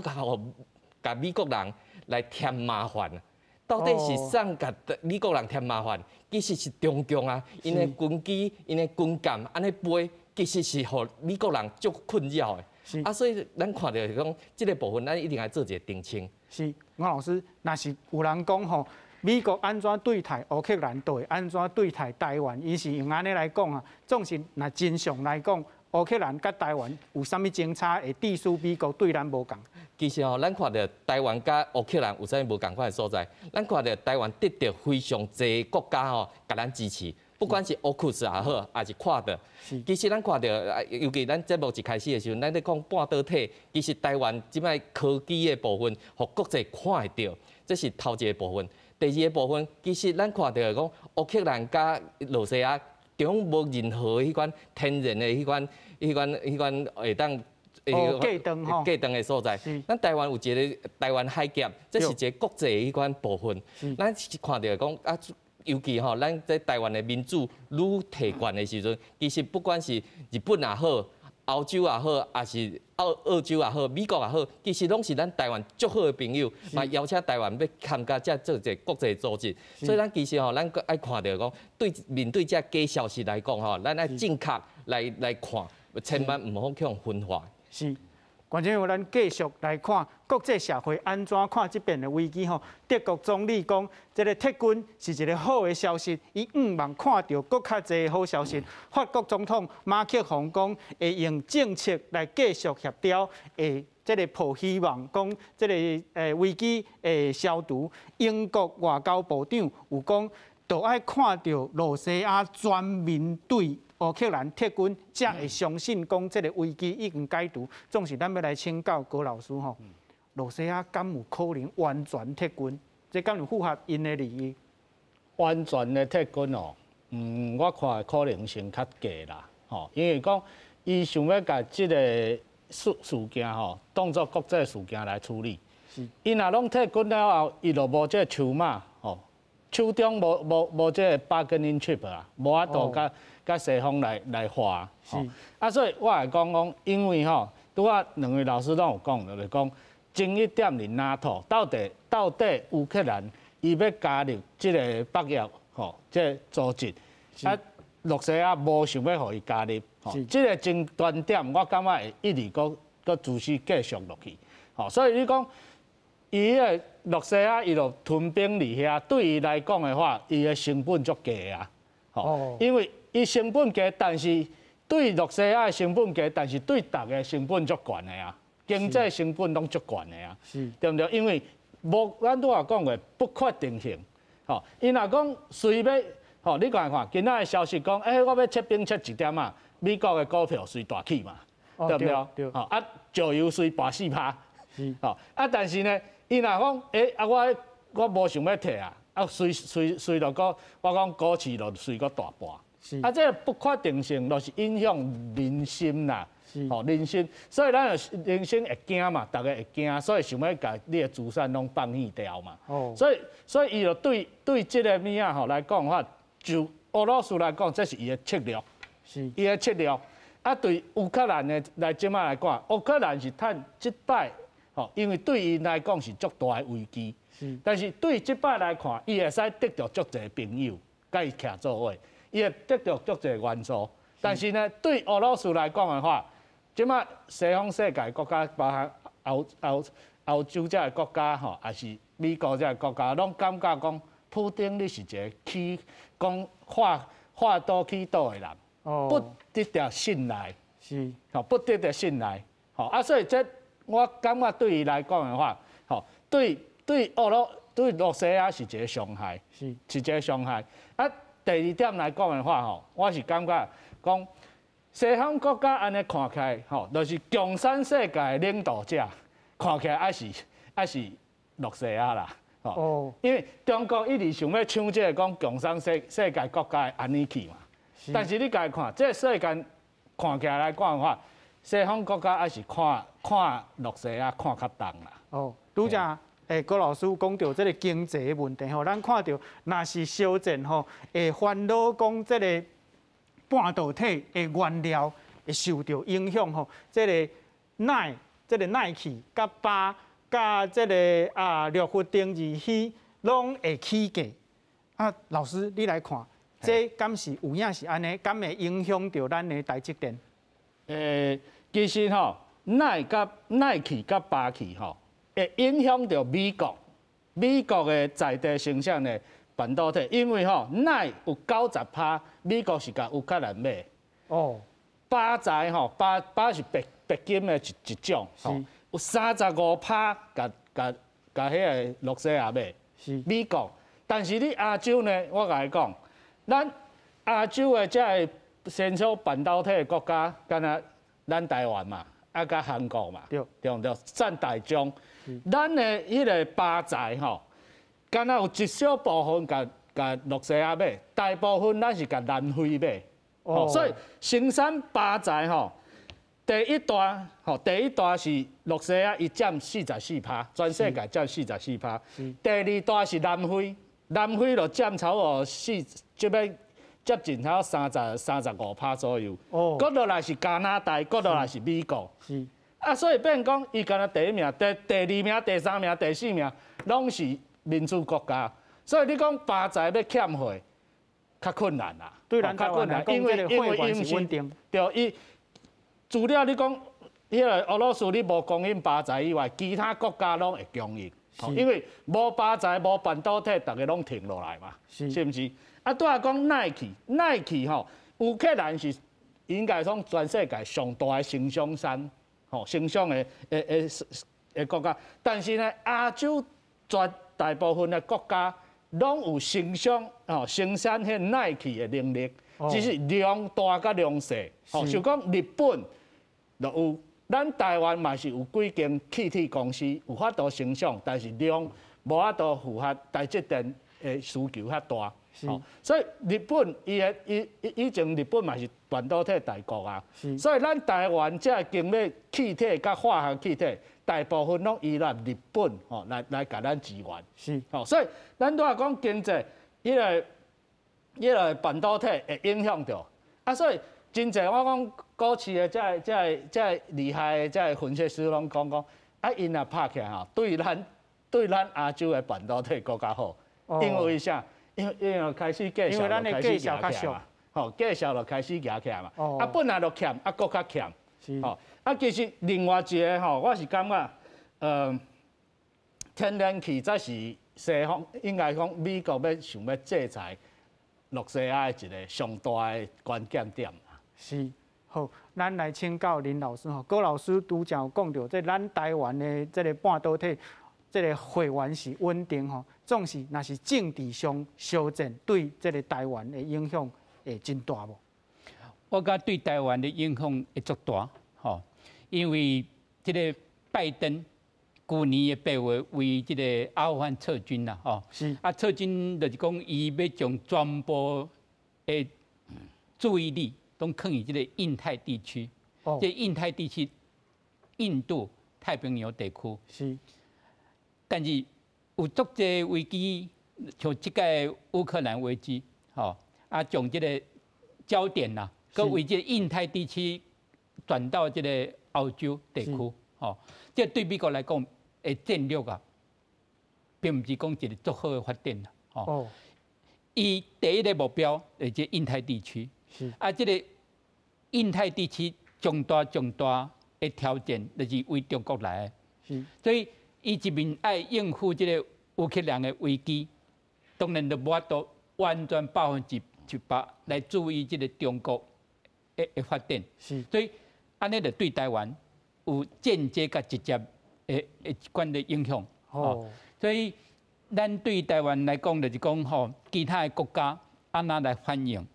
共美國人來添麻煩。到底是啥共美國人添麻煩？其實是中共啊，𪜶的軍機、𪜶的軍艦按呢飛，其實是予美國人足困擾的。啊，所以咱看著是講，這个部分咱一定愛做一个澄清。是，吳老師，若是有人講吼，美國按怎對待烏克蘭，就會按怎對待台灣，伊是用按呢來講啊。總是若真相來講，烏克蘭佮台灣有啥物爭差，會致使美國對咱無仝？其實吼，咱看著台灣佮烏克蘭有啥物無仝款的所在？咱看著台灣得著非常濟國家吼，共咱支持，不管是AUKUS 也好，抑是 QUAD。其實咱看著，尤其咱節目一開始的時陣，咱咧講半導體，其實台灣這擺科技的部分，予國際看會著，這是頭一個部分。第二个部分，其實咱看著講烏克蘭佮露西亞中無任何彼款天然的彼款會當隔斷吼，隔斷的所在。咱台灣有一个台灣海峽，這是一个國際彼款部分。咱看著講啊，尤其吼，咱這台灣的民主愈提懸的時陣，其實不管是日本也好，歐洲也好，抑是澳洲也好，美國也好，其實攏是咱台灣足好的朋友，嘛邀請台灣欲參加這做一个國際組織。所以咱其實吼，咱愛看著講，對面對這假消息來講吼，咱愛正確來看，千萬毋好去予分化。是，觀眾朋友，咱繼續來看國際社會按怎看這遍的危機吼。德國總理講，這个撤軍是一个好的消息，伊向望看著閣較濟好消息。法國總統馬克宏講，會用政策來繼續協調，會這个抱希望講，這个危機會消除。英國外交部長有講，著愛看著露西亞全面對烏克蘭撤軍，才會相信講這个危機已經解除。總是咱欲來請教高老師吼，露西亞敢有可能完全撤軍？這敢有符合𪜶的利益？完全的撤軍哦，我看可能性較低啦，吼，因為講伊想欲共這个事件吼，當做國際事件來處理。伊若攏撤軍了後，伊就無這个籌碼，吼，手中無這个 bargaining chip 啊，無法度佮西方來話。啊，所以我會講講，因為吼，拄仔兩位老師攏有講，就是講爭議點佇 NATO 到底烏克蘭伊欲加入這个北約吼，這个組織，啊，露西亞無想欲予伊加入，這個爭端點，我感覺會一直閣閣持續繼續落去。吼，所以你講伊彼个羅西亞伊就屯兵佇遐，對伊來講的話，伊的成本足低啊。吼，因為伊成本低，但是對羅西亞的成本低，但是對逐个成本足懸的啊，經濟成本攏足懸的啊，對毋對？因為無，咱拄仔講過不確定性。吼，伊若講隨欲，吼，你看看今仔的消息講，欸，我欲撤兵撤一點仔，美國的股票隨大起嘛，對毋對？對。吼，啊，石油隨跋4%，吼，啊，但是呢，伊若講，欸，啊，我我無想欲退啊，啊，隨隨隨就閣，我講股市就隨閣大跋。啊，這個不確定性就是影響人心啦，吼，人心，所以咱就人心會驚嘛，逐个會驚，所以想欲共你的資產攏放棄掉嘛。所以，所以伊就對對這个物仔吼來講的話，就俄羅斯來講，這是伊的策略，伊的策略。啊，對烏克蘭的來這擺來看，烏克蘭是趁這擺，吼，因為對𪜶來講是足大的危機。但是對這擺來看，伊會使得著足濟朋友，共伊徛做伙。伊會得著足濟援助，但是呢，對俄羅斯來講的話，這擺西方世界國家，包含歐歐歐洲這个國家吼，抑是美國這个國家，攏感覺講，普丁你是一个起講話話多起倒的人，不值得信賴，吼，不值得信賴，吼啊，所以這我感覺對伊來講的話，吼，對對俄羅對羅西亞是一个傷害，是一个傷害啊。第二點來講的話，吼，我是感覺講西方國家按呢看起來，吼，就是共產世界的領導者，看起來還是還是羅西亞啦，吼，因為中國一直想欲搶這个講共產世世界國家的按呢去嘛，但是你共看，這个世界看起來來講的話，西方國家還是看看羅西亞看較重啦。哦，拄才。欸，郭老師講著這个經濟的問題吼，咱看著若是小戰吼，會煩惱講這个半導體的原料會受著影響吼，這个奈，這个奈氣佮巴佮這个啊氯氟丁二烯攏會起價。啊，老師你來看，這敢是有影是按呢？敢會影響著咱的台積電？欸，其實吼，奈佮奈氣佮巴氣吼，會影響著美國，美國的在地生產的半導體，因為吼鈉有90%，美國是共烏克蘭買。哦。鈀材吼，鈀鈀是白白金的一一種，吼，有35%共共共彼个羅西亞買。是。美國，但是你亞洲呢？我共你講，咱亞洲的這个生產半導體的國家，敢若咱台灣嘛。啊，佮韓國嘛，對毋對？佔大宗。咱的彼个鈀材吼，敢若有一小部分共共羅西亞買，大部分咱是共南非買。哦，所以生產鈀材吼，第一大吼，第一大是羅西亞，伊佔44%，全世界佔44%。第二大是南非，南非就佔差不多四，這欲接近差不多三十35%左右。哦，閣落來是加拿大，閣落來是美國。是。啊，所以變講，伊敢若第一名、第第二名、第三名、第四名，攏是民主國家。所以你講鈀材欲欠貨，較困難啦。對咱較困難，因為因為伊毋是對伊除了你講彼个俄羅斯你無供應鈀材以外，其他國家攏會供應。因為無鈀材、無半導體，逐个攏停落來嘛，是毋是？啊，拄仔講奈氣，奈氣吼，烏克蘭是應該講全世界上大的生產商，吼，生產的的的的國家。但是呢，亞洲絕大部分的國家攏有生產吼生產彼氖氣的能力，只是量大佮量細。吼，像講日本就有，咱台灣嘛是有幾間氣體公司有法度生產，但是量無法度符合台積電的需求遐大。所以日本伊的伊以前日本嘛是半導體大國啊，所以咱台灣這个經買氣體佮化學氣體，大部分攏依賴日本吼來來共咱支援。是，吼，所以咱拄仔講經濟，彼个彼个半導體會影響著，啊，所以真濟我講股市的這个這个這个厲害的這个分析師攏講講，啊，𪜶若拍起來吼，對咱對咱亞洲的半導體閣較好，因為啥？因為因為開始價數開始較俗，吼，繼續就開始夯起來嘛。啊，本來就欠，啊，閣較欠。吼，啊，其實另外一個吼，我是感覺，天然氣才是西方應該講美國欲想欲制裁露西亞的一個上大的關鍵點。是，好，咱來請教林老師吼，郭老師拄才有講著，這咱台灣的這个半導體這个貨源是穩定吼，總是若是政治上相戰，對這个台灣的影響會真大無？我感覺對台灣的影響會足大，吼，因為這个拜登舊年的8月為這个阿富汗撤軍啦，吼，啊撤軍就是講伊欲將全部的注意力攏囥佇這个印太地區，這印太地區，印度太平洋地區，但是有足濟危機，像這擺烏克蘭危機，吼，啊將這个焦點啦，閣為這个印太地區轉到這个歐洲地區，吼，這對美國來講的戰略啊，並毋是講一个足好的發展啦，吼。伊第一个目標就是印太地區，啊，這个印太地區上大上大的挑戰，就是為中國來的，所以伊一面愛應付這个烏克蘭的危機，當然就無法度完全100%來注意這个中國的發展，所以按呢就對台灣有間接佮直接的一款的影響。所以咱對台灣來講，就是講吼，其他的國家按怎來反應？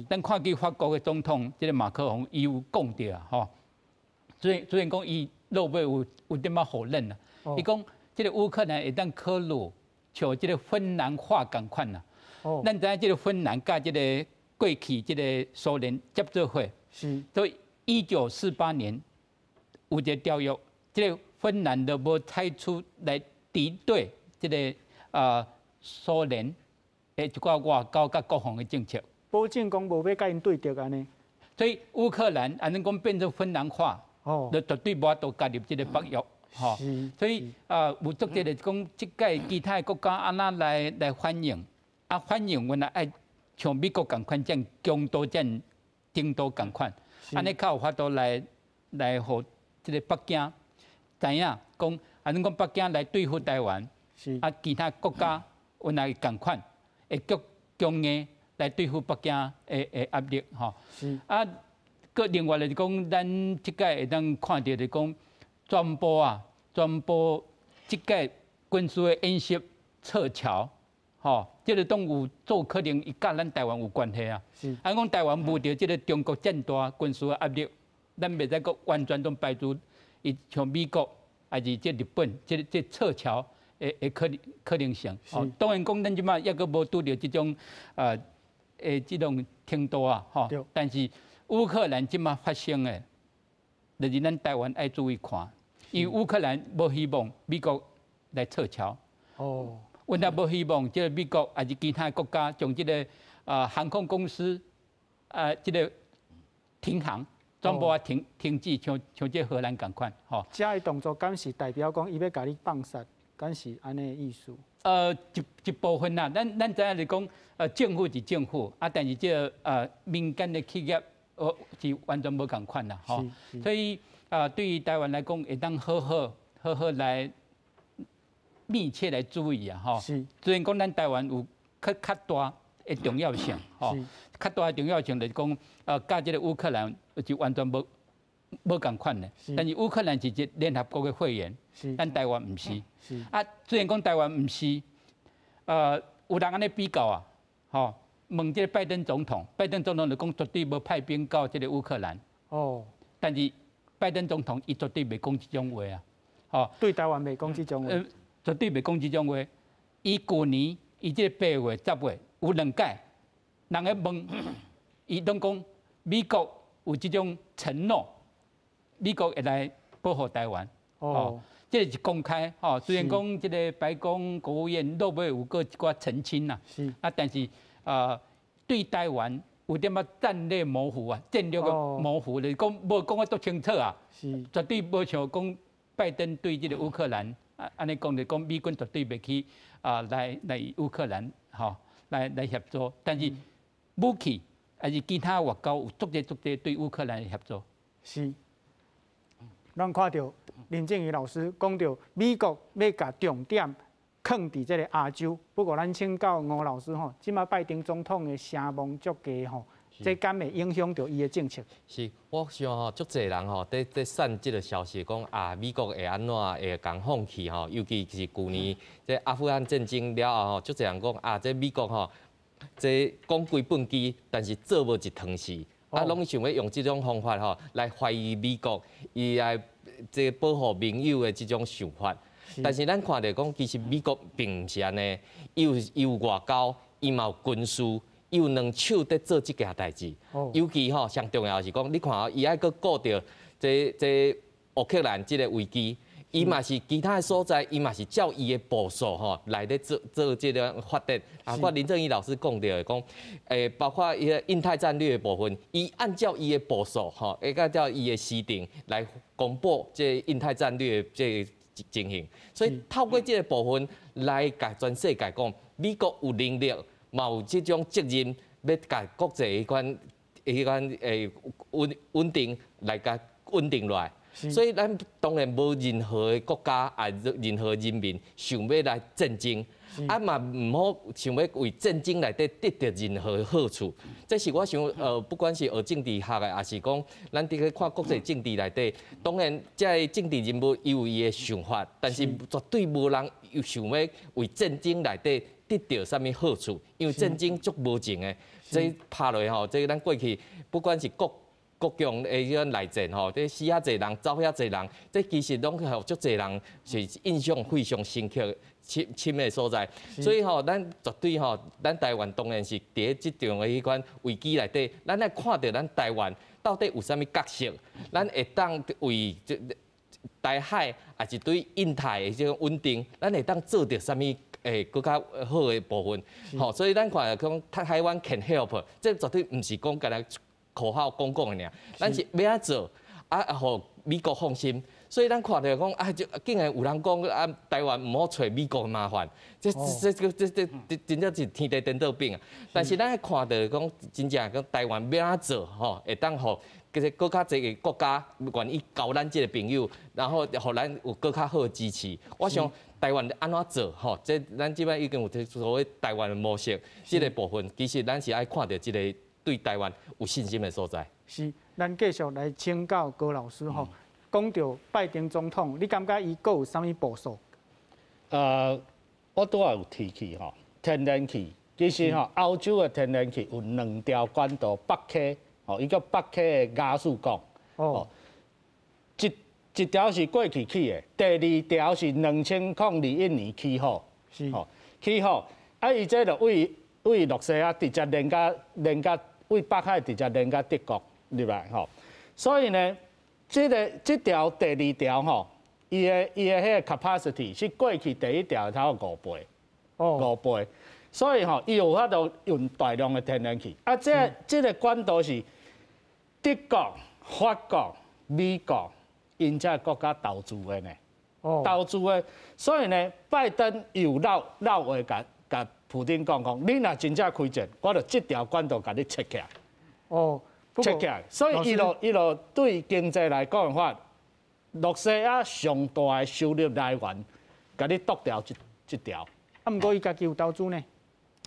咱看見法國的總統這个馬克宏，伊有講著啊，吼。雖然講伊落尾有點仔否認啦，伊講這个烏克蘭會當考慮像這个芬蘭化仝款啦。咱知影這个芬蘭佮這个過去這个蘇聯接做伙，所以1948年有一个條約，這个芬蘭都無採取來敵對這个蘇聯的一寡外交佮國防的政策。保證講無欲佮𪜶對著按呢。所以烏克蘭按呢講變做芬蘭化，就絕對無法度加入這个北約，吼。所以啊，有足濟就是講，這擺其他的國家按怎來反應？啊，反應阮也愛像美國仝款這樣強度這樣程度仝款，按呢較有法度來予這个北京知影講，按呢講北京來對付台灣，啊，其他國家阮也仝款會足強硬來對付北京的壓力，吼。啊，閣另外就是講，咱這擺會當看著就是講，全部啊，全部這擺軍事的演習撤僑，吼，這个攏有做可能伊佮咱台灣有關係啊。啊，講台灣無著這个中國遮大軍事的壓力，咱袂使閣完全攏排除伊像美國，抑是這日本，這撤僑的可能性。哦，當然講咱這擺猶閣無拄著這種的這種程度啊，吼。但是烏克蘭這擺發生的，就是咱台灣愛注意看，因為烏克蘭無希望美國來撤僑。阮也無希望這个美國抑是其他國家將這个航空公司啊這个停航，全部啊停止，像這荷蘭仝款，吼。這个動作敢是代表講伊欲共你放殺，敢是按呢意思？一部分啦，咱知影是講，政府是政府，啊，但是這个民間的企業，是完全無仝款啦，吼。所以啊，對於台灣來講，會當好好好好來密切來注意啊，吼。雖然講咱台灣有較大的重要性，吼，較大的重要性就是講，佮這个烏克蘭是完全無仝款的。但是烏克蘭是一聯合國的會員，咱台灣毋是。啊，雖然講台灣毋是，有人按呢比較啊，吼，問這个拜登總統，拜登總統就講絕對無派兵到這个烏克蘭。但是拜登總統伊絕對袂講這種話啊，吼。對台灣袂講這種話。絕對袂講這種話。伊舊年伊這個8月、10月有兩擺，人咧問，伊攏講美國有這種承諾，美國會來保護台灣。哦，這個是公開，吼。雖然講這个白宮、國務院落尾有閣一寡澄清啦，啊，但是啊，對台灣有點仔戰略模糊啊，戰略的模糊，就是講無講得足清楚啊，絕對無像講拜登對這个烏克蘭啊，按呢講就講美軍絕對袂去啊來烏克蘭，吼，來協助，但是武器抑是其他外交有足濟足濟對烏克蘭的協助。是，咱看著林正宇老師講著美國欲共重點囥佇這个亞洲，不過咱請教吳老師吼，這馬拜登總統的聲望足低吼，這敢會影響著伊的政策？是，我想吼，足濟人吼，佇散這个消息，講啊，美國會按怎會共放棄吼，尤其是舊年這阿富汗戰爭了後吼，足濟人講啊，這美國吼，這講規畚箕，但是做無一湯匙，啊，攏想欲用這種方法吼來懷疑美國，伊來這保護盟友的這種想法。但是咱看著講，其實美國並毋是按呢，伊有外交，伊嘛有軍事，伊有兩手佇做這件代誌。尤其吼，上重要是講，你看哦，伊愛閣顧著這烏克蘭這个危機，伊嘛是其他的所在，伊嘛是照伊的部署吼來咧做做這个發展。啊，我林正義老師講著的講，包括伊个印太戰略的部分，伊按照伊的部署吼，會按照伊的時程來公布這印太戰略的這個情形，所以透過這个部分來共全世界講，美國有能力，嘛有這種責任，欲共國際彼款彼款穩穩定來共穩定落來。所以咱當然無任何的國家啊，任何人民想欲來戰爭，啊嘛毋好想欲為戰爭內底得著任何的好處。這是我想，不管是學政治學的，抑是講咱佇咧看國際政治內底，當然這个政治人物伊有伊的想法，但是絕對無人有想欲為戰爭內底得著啥物好處，因為戰爭足無情的，這拍落吼，這咱過去不管是國國共的彼種內戰吼，這死遐濟人，走遐濟人，這其實攏予足濟人是印象非常深刻、深深的所在。所以吼，咱絕對吼，咱台灣當然是佇咧這場的彼款危機內底，咱愛看著咱台灣到底有啥物角色，咱會當為這台海，抑是對印太的這種穩定，咱會當做著啥物？閣較好的部分，吼，所以咱看著講台灣 can help，這絕對毋是講干焦口號講講的爾，咱是欲按怎做啊，予美國放心。所以咱看著講啊，就竟然有人講啊，台灣毋好揣美國的麻煩，這這這這這真正是天地顛倒反啊！但是咱愛看著講，真正講台灣欲按怎做吼，會當予這個閣較濟个國家願意交咱這个朋友，然後予咱有閣較好的支持。我想台灣按怎做吼？這咱這擺已經有提出所謂台灣的模式，這个部分其實咱是愛看著這个對台灣有信心的所在。是，咱繼續來請教高老師吼，講著拜登總統，你感覺伊閣有啥物部署？我拄仔有提起吼，天然氣其實吼，歐洲的天然氣有兩條管道，北溪，吼，伊叫北溪的亞速港。哦。一一條是過去起的，第二條是2021年起好。是。吼，起好，啊，伊這就為為露西亞直接連佮連佮為北海直接連佮德國入來吼，所以呢，這个這條第二條吼，伊的伊的彼个 capacity 是過去第一條差不多五倍，五倍，所以吼，伊有法度運大量的天然氣。啊，這這个管道是德國、法國、美國𪜶這个國家投資的呢，投資的，所以呢，拜登又撂撂話共共普丁講講，你若真正開戰，我就這條管道共你切起來。切起來，所以伊就伊就對經濟來講的話，露西亞上大的收入來源，共你剁掉這這條。啊，毋過伊家己有投資呢？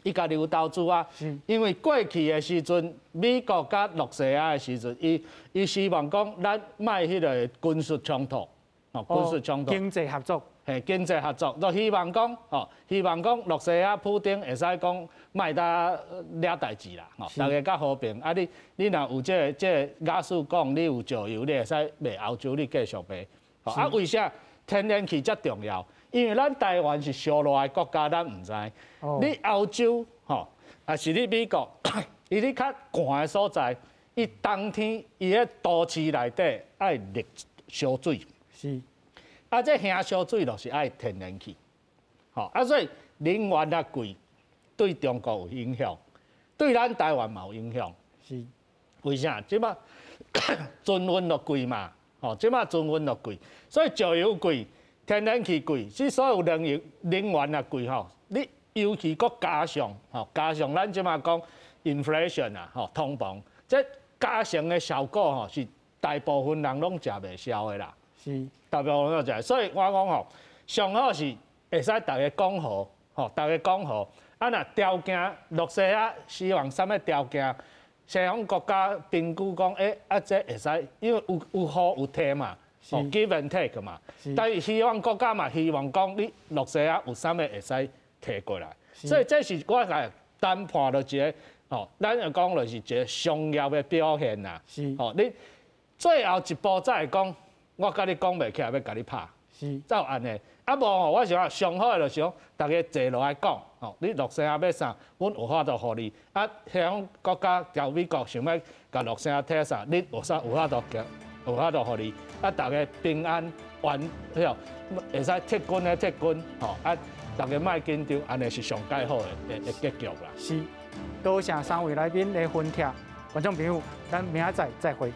伊家己有投資啊，因為過去的時陣，美國佮露西亞的時陣，伊伊希望講咱莫彼个軍事衝突，哦，軍事衝突。經濟合作。嘿，經濟合作，就希望講，吼，希望講露西亞普丁會使講莫當掠代誌啦，吼，大家較和平。啊，你你若有這个這个亞速港，你有石油，你會使賣歐洲，你繼續賣。啊，為啥天然氣遮重要？因為咱台灣是燒熱的國家，咱毋知。你歐洲吼，抑是你美國，伊咧較寒的所在，伊冬天伊咧都市內底愛熱燒水。是。啊，這燃燒水就是愛天然氣，吼啊，所以能源若貴，對中國有影響，對咱台灣嘛有影響。是。為啥？這擺船運就貴嘛，吼，這擺船運就貴，所以石油貴，天然氣貴，這所有能源能源若貴吼，你尤其閣加上吼，加上咱這擺講， inflation 啊，吼，通膨，這加成的效果吼是大部分人攏食袂消的啦。大部分攏食，所以我講吼，上好是會使逐家講和，吼，逐家講和。啊，若條件，羅西亞希望啥物條件？西方國家評估講，欸，啊，這會使，因為有予有提嘛，哦，give and take 嘛。但是西方國家嘛，希望講你羅西亞有啥物會使提過來，所以這是我來談判的一個，哦，咱就講就是一個商業的表現啦。哦，你最後一步才會講，我共你講袂起來，欲共你拍。才有按呢。啊無吼，我想上好的就是講，逐家坐落來講，吼，你羅西亞欲啥，阮有法度予你。啊，西方國家共美國想欲共羅西亞提啥，你有啥有法度有法度予你。啊，逐家平安完，迄會使撤軍的撤軍，吼，啊，逐家莫緊張，按呢是上蓋好的結局啦。是，多謝三位來賓的分享，觀眾朋友，咱明仔載再會。